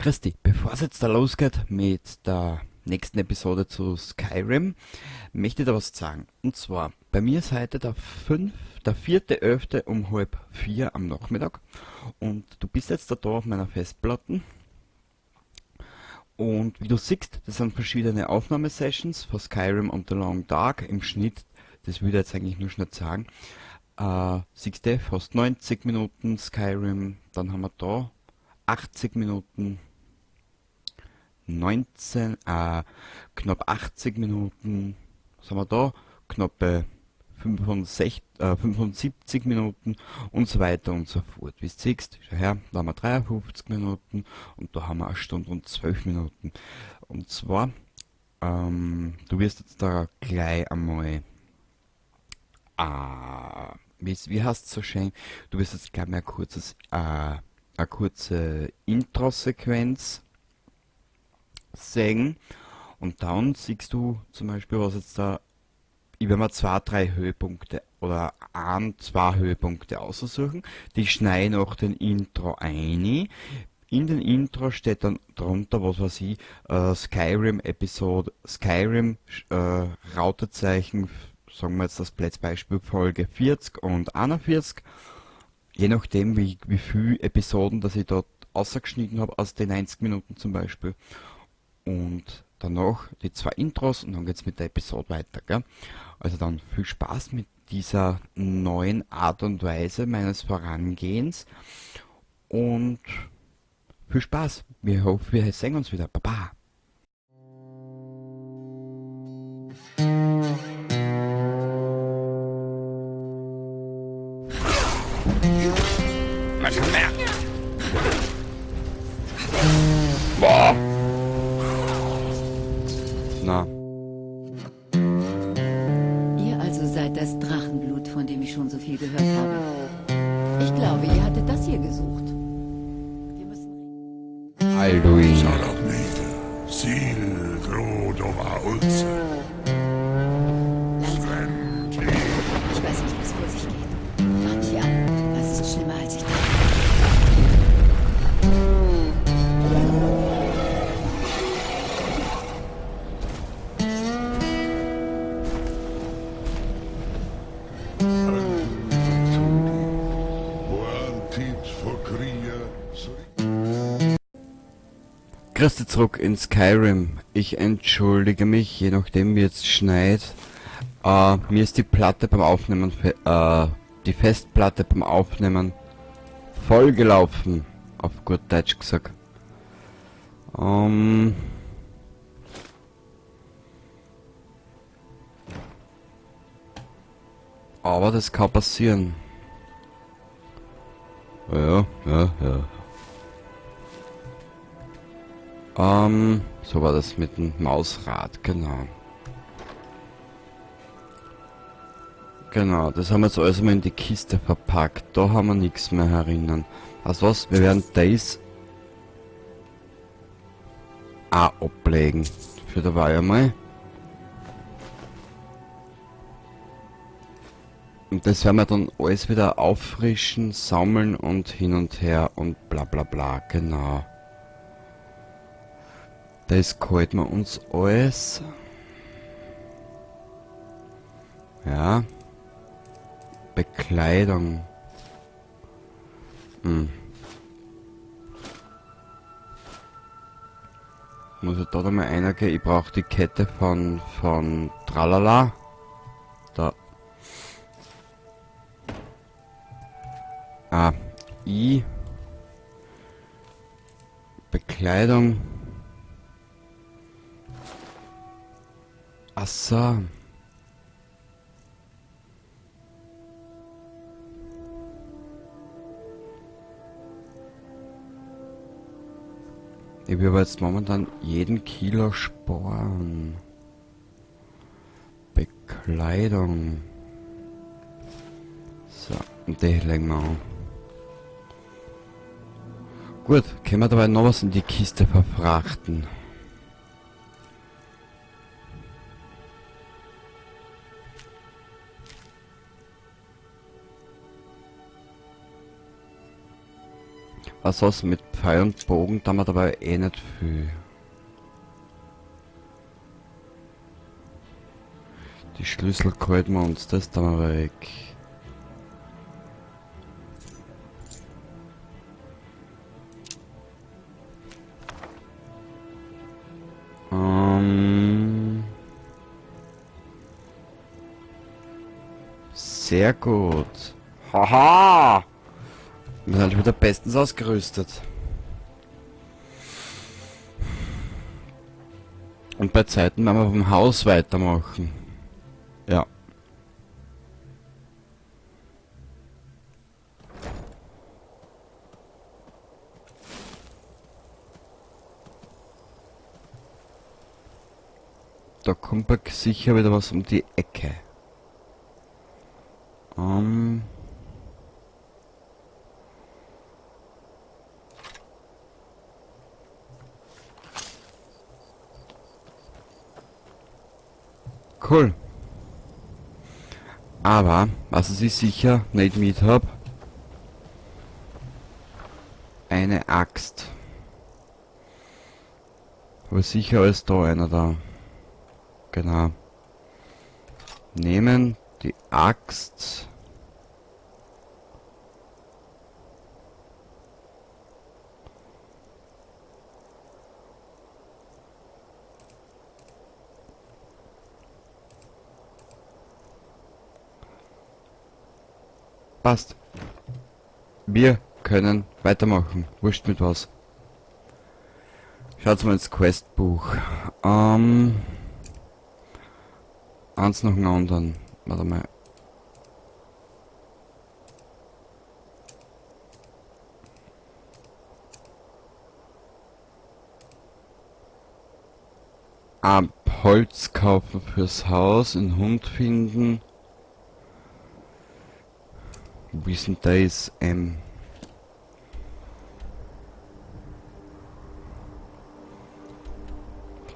Christi, bevor es jetzt da losgeht mit der nächsten Episode zu Skyrim, möchte ich da was sagen. Und zwar, bei mir ist heute der 4.11. um 3:30 am Nachmittag und du bist jetzt da auf meiner Festplatte. Und wie du siehst, das sind verschiedene Aufnahmesessions von Skyrim und The Long Dark im Schnitt, das würde ich jetzt eigentlich nur schnell sagen. Siehst du, fast 90 Minuten Skyrim, dann haben wir da 80 Minuten, 19, knapp 80 Minuten, was haben wir da? Knappe 75 Minuten und so weiter und so fort. Wie du siehst, schau her, da haben wir 53 Minuten und da haben wir 1 Stunde und 12 Minuten. Und zwar, du wirst jetzt da gleich einmal, wie heißt es so schön, du wirst jetzt gleich mal eine kurze Intro-Sequenz sehen und dann siehst du zum Beispiel, was jetzt da, ich werde mir 2, 3 Höhepunkte oder 1, 2 Höhepunkte aussuchen, die schneide ich nach den Intro ein. In den Intro steht dann drunter, was weiß ich, Skyrim Episode, Skyrim Rautezeichen, sagen wir jetzt das Beispiel Folge 40 und 41, je nachdem wie viele Episoden, dass ich dort ausgeschnitten habe, aus den 90 Minuten zum Beispiel. Und danach die 2 Intros und dann geht's mit der Episode weiter, gell? Also dann viel Spaß mit dieser neuen Art und Weise meines Vorangehens und viel Spaß. Wir hoffen, wir sehen uns wieder. Baba! Mal schon mehr. Boah. Na. Ihr also seid das Drachenblut, von dem ich schon so viel gehört habe. Ich glaube, ihr hattet das hier gesucht. Wir müssen reden. Alduin. Langsam. Ich weiß nicht, was vor sich geht. Wart hier ab. Das ist schlimmer, als ich dachte. Grüß dich zurück in Skyrim. Ich entschuldige mich, je nachdem wie jetzt schneit. Mir ist die Platte beim Aufnehmen, die Festplatte beim Aufnehmen vollgelaufen, auf gut Deutsch gesagt. Aber das kann passieren. Ja, ja, ja. So war das mit dem Mausrad, genau. Genau, das haben wir jetzt alles mal in die Kiste verpackt. Da haben wir nichts mehr herinnen. Also was, wir werden das auch ablegen. Für dabei einmal. Und das werden wir dann alles wieder auffrischen, sammeln und hin und her und bla bla bla, genau. Das gehalten wir uns alles. Ja. Bekleidung. Muss ich da noch mal reingehen? Ich brauche die Kette von Tralala. Da. Ah, I. Bekleidung. Ach so. Ich will aber jetzt momentan jeden Kilo sparen. Bekleidung. So, und die legen wir an. Gut, können wir dabei noch was in die Kiste verfrachten? Was hast du mit Pfeil und Bogen da wir dabei eh nicht viel. Die Schlüssel halten wir uns, das da mal weg. Sehr gut. Haha! Wir sind wieder bestens ausgerüstet. Und bei Zeiten werden wir vom Haus weitermachen. Ja. Da kommt sicher wieder was um die Ecke. Cool. Aber, was ich sicher nicht mit hab, eine Axt. Aber sicher ist da einer da. Genau. Nehmen die Axt. Passt. Wir können weitermachen. Wurscht mit was. Schaut mal ins Questbuch. Eins nach dem anderen. Warte mal. Holz kaufen fürs Haus, einen Hund finden. Wo ist denn das?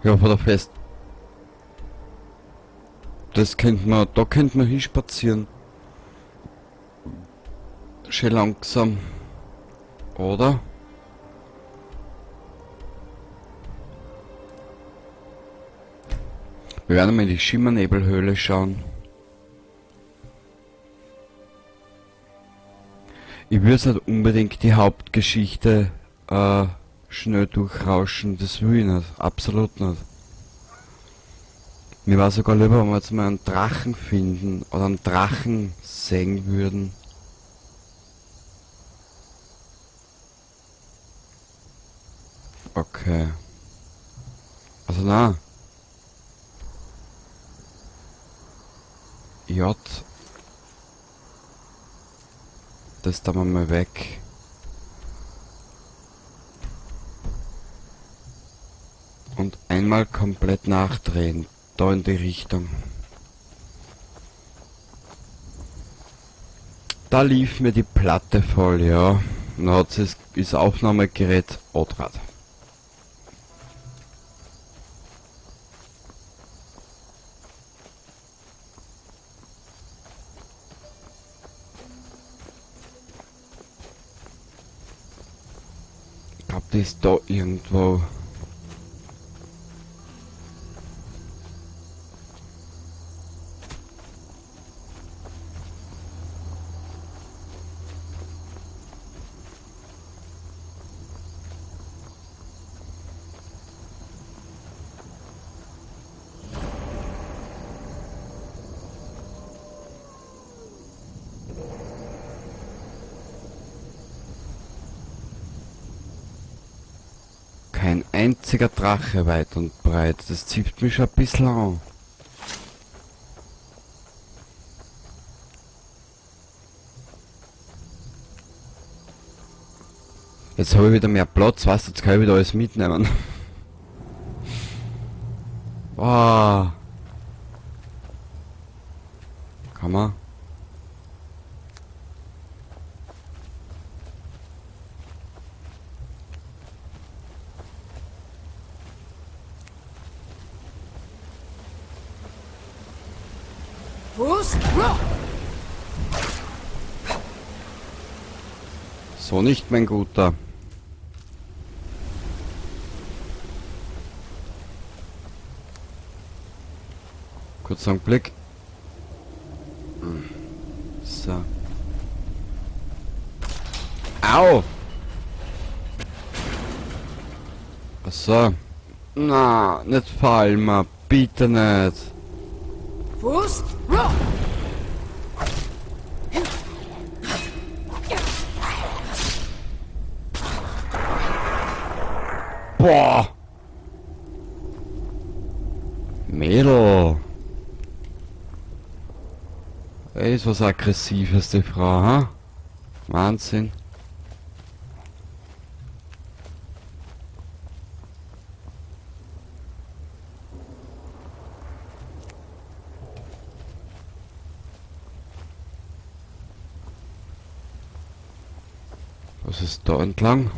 Ja, vor der Fest. Das könnte man, da könnte man hinspazieren. Schön langsam. Oder? Wir werden mal in die Schimmernebelhöhle schauen. Ich würde es nicht unbedingt die Hauptgeschichte schnell durchrauschen, das will ich nicht, absolut nicht. Mir war sogar lieber, wenn wir jetzt mal einen Drachen finden oder einen Drachen sehen würden. Okay. Also na. J. Das da mal weg. Und einmal komplett nachdrehen. Da in die Richtung. Da lief mir die Platte voll, ja. Und dann hat sie das Aufnahmegerät angedraht. Ich glaub, die ist da irgendwo. Kein einziger Drache weit und breit. Das zieht mich schon ein bisschen an. Jetzt habe ich wieder mehr Platz, weißt du, jetzt kann ich wieder alles mitnehmen. Wow. Kann man? So nicht, mein Guter. Kurzer Augenblick. So. Au! Achso. Na, nicht fallen, bitte nicht. Fuß, roll! Boah! Mädel! Ey, ist was Aggressives, die Frau, ha? Wahnsinn. Was ist da entlang?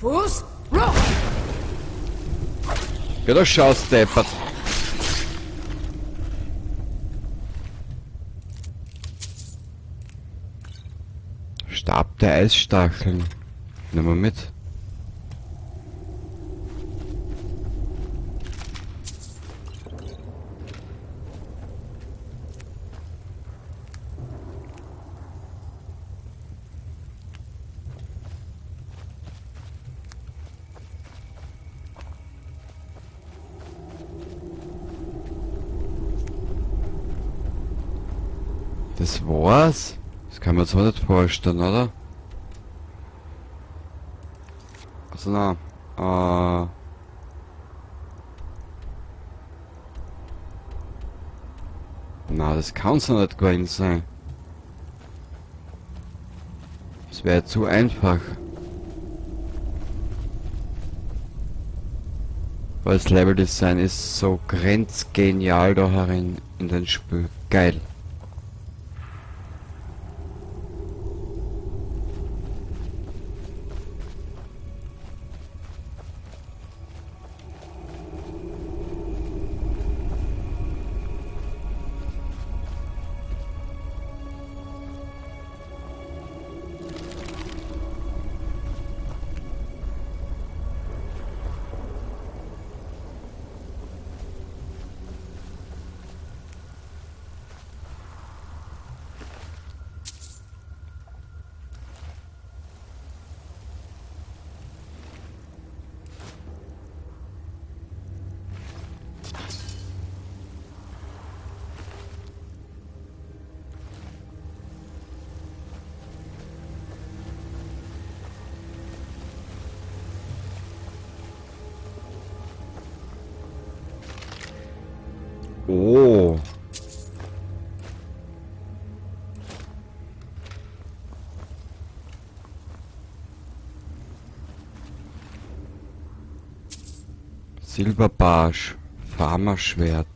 Fuß, roll! Ja, da schaust, deppert. Stab der Eisstacheln. Nehmen wir mit. Das war's? Das kann man sich nicht vorstellen, oder? Also na, na, das kann's noch nicht gewesen sein. Das wäre zu einfach. Weil das Leveldesign ist so grenzgenial da herin in den Spiel. Geil. Oh. Silberbarsch, Farmerschwert.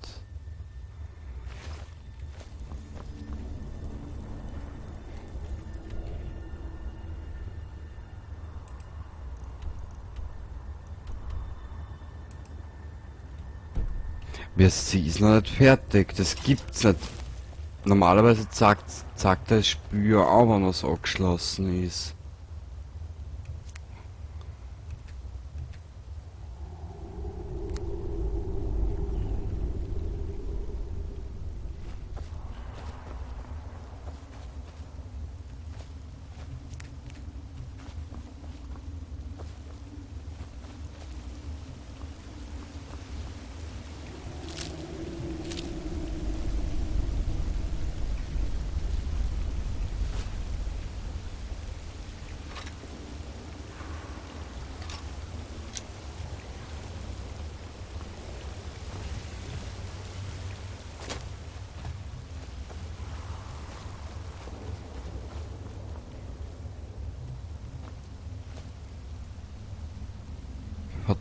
Sie ist noch nicht fertig, das gibt's nicht. Normalerweise zeigt das Spiel ja auch, wenn was angeschlossen ist.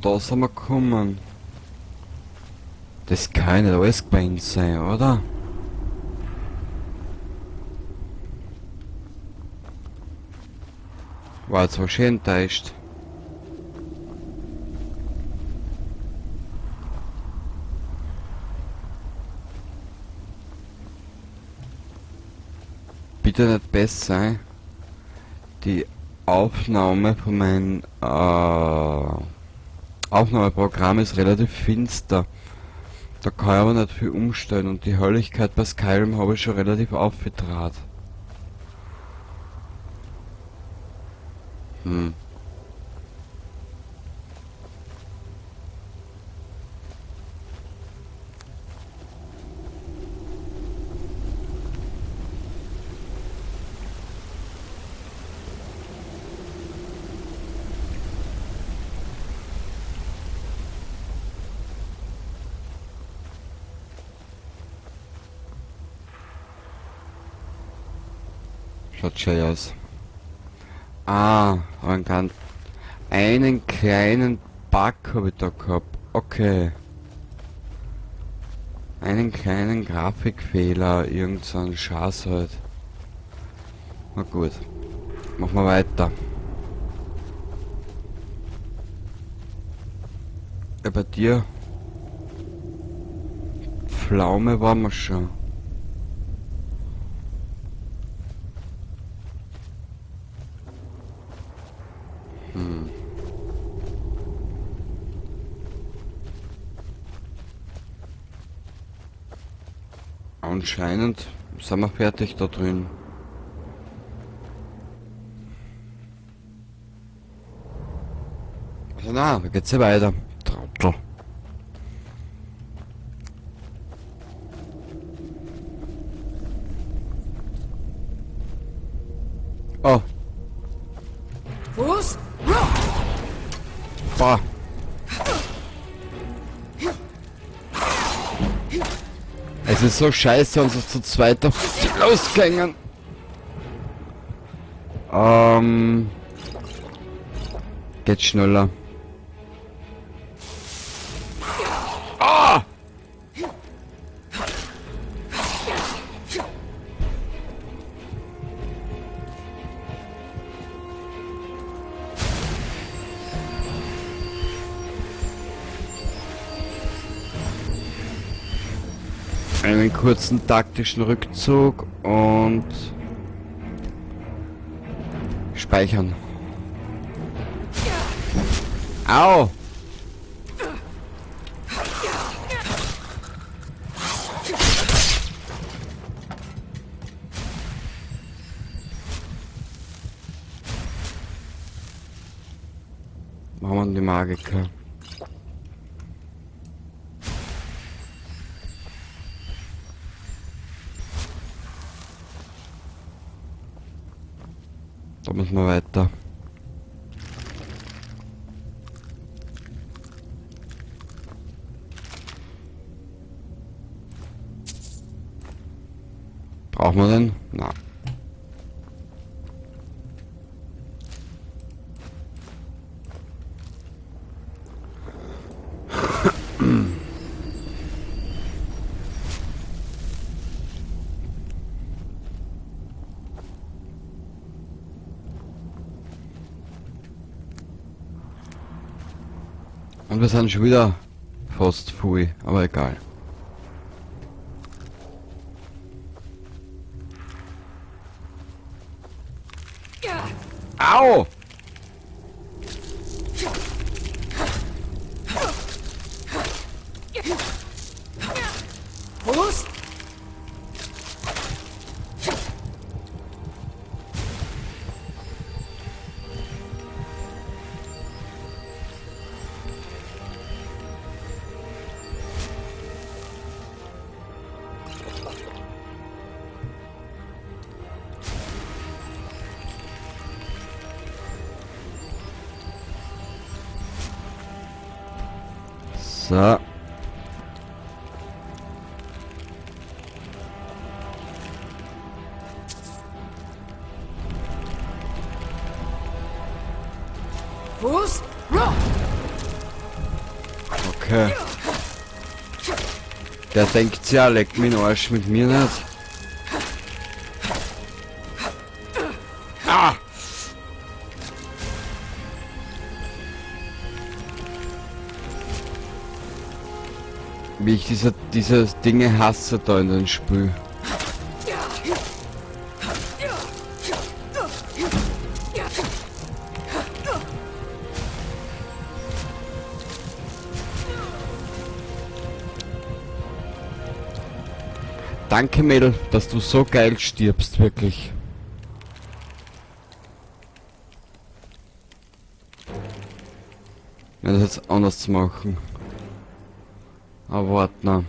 Da sind wir gekommen. Das kann nicht alles gewesen sein, oder? War jetzt wahrscheinlich enttäuscht. Bitte nicht besser sein. Die Aufnahme von meinem Aufnahmeprogramm ist relativ finster. Da kann ich aber nicht viel umstellen und die Helligkeit bei Skyrim habe ich schon relativ aufgedraht. Schaut schön aus. Ah, einen kleinen Bug habe ich da gehabt. Okay. Einen kleinen Grafikfehler, irgend so ein Schatz halt. Na gut. Machen wir weiter. Ja, bei dir. Pflaume waren wir schon. Anscheinend sind wir fertig da drin. Also na, da geht's ja weiter. Trottel. Oh. Fuß. Boah. Es ist so scheiße, uns zu zweit auf die losgängen. Geht schneller. Ah! Einen kurzen taktischen Rückzug und speichern. Au! Machen wir die Magiker. Da müssen wir weiter. Brauchen wir den? Na. Und wir sind schon wieder fast voll, aber egal. Au! Fuß! So. Fuß. Okay. Der denkt sich ja, leckt mich den Arsch mit mir nicht. Ah! Wie ich diese Dinge hasse da in den Spiel. Danke, Mädel, dass du so geil stirbst, wirklich. Ja, das jetzt anders zu machen. Aber warte noch.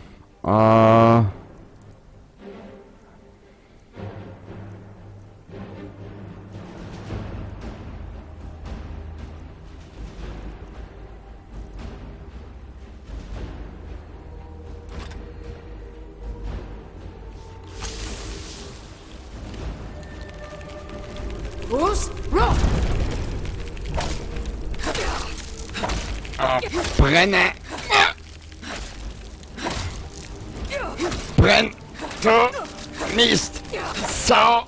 Brenne! Brenn! Du Mist! Sau!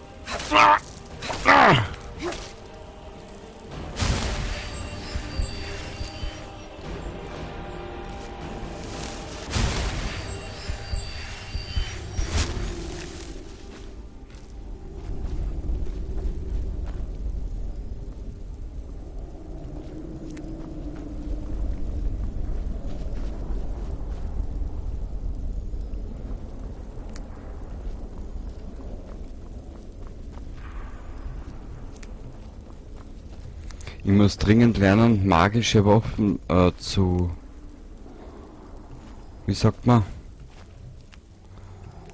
Ich muss dringend lernen, magische Waffen zu... Wie sagt man?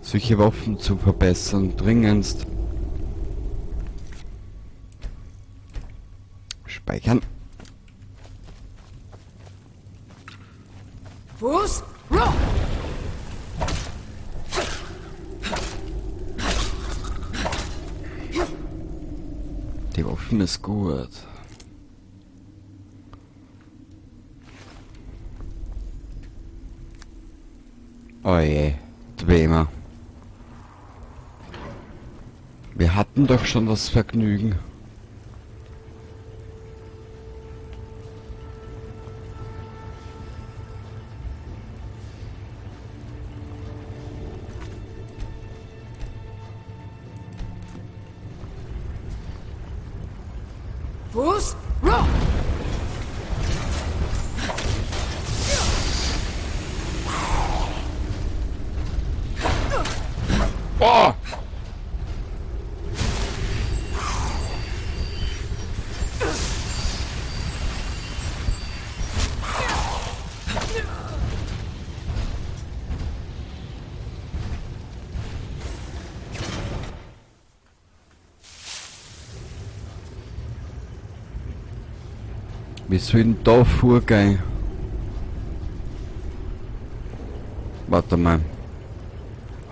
Solche Waffen zu verbessern, dringendst. Speichern. Die Waffen ist gut. Oh je, Dwemer. Wir hatten doch schon das Vergnügen. Oh! Wie soll denn da vorgehen? Warte mal.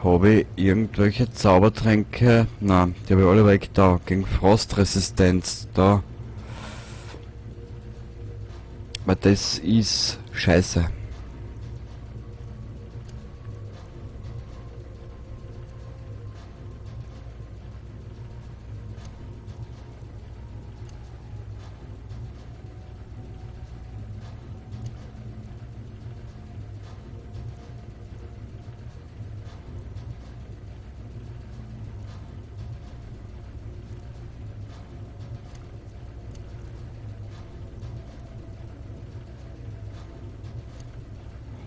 Habe ich irgendwelche Zaubertränke? Nein, die habe ich alle weg da. Gegen Frostresistenz da. Aber das ist scheiße.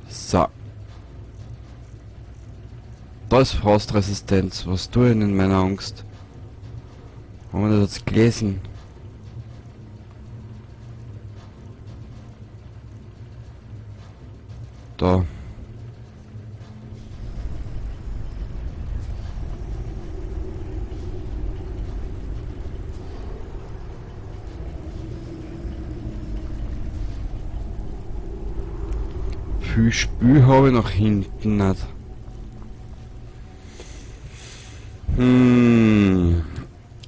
So. Da ist Frostresistenz. Was tue ich denn in meiner Angst? Haben wir das jetzt gelesen? Da. Viel Spül habe ich nach hinten nicht.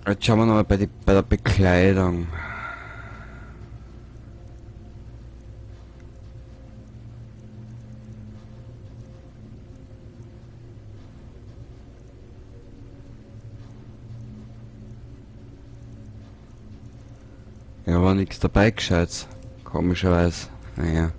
Jetzt schauen wir nochmal bei der Bekleidung. Ja, war nix dabei gescheit. Komischerweise. Naja.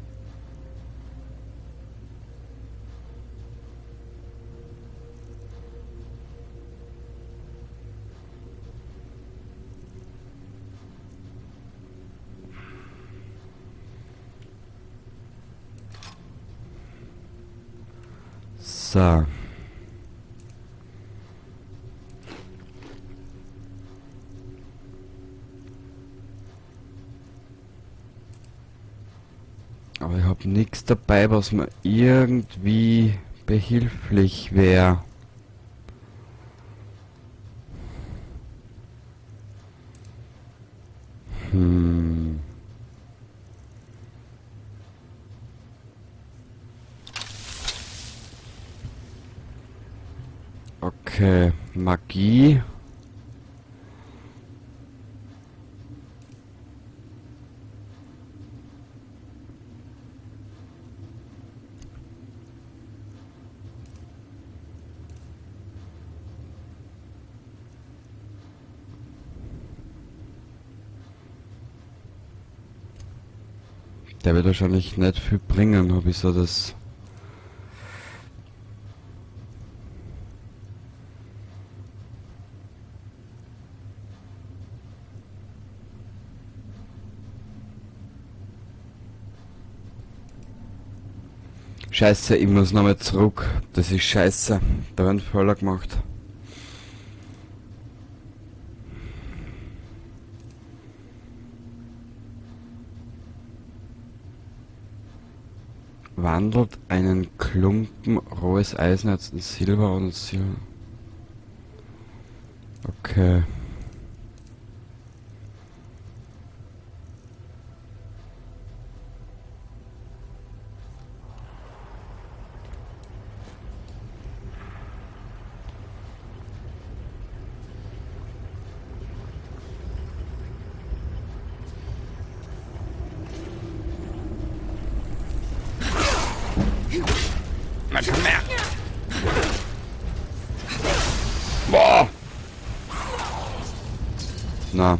So. Aber ich habe nichts dabei, was mir irgendwie behilflich wäre. Okay, Magie. Der wird wahrscheinlich nicht viel bringen, hab ich so das... Scheiße, ich muss nochmal zurück. Das ist scheiße. Da werden Fehler gemacht. Wandelt einen Klumpen rohes Eisenerz in Silber und Silber. Okay. Na, komm her! Boah! Na.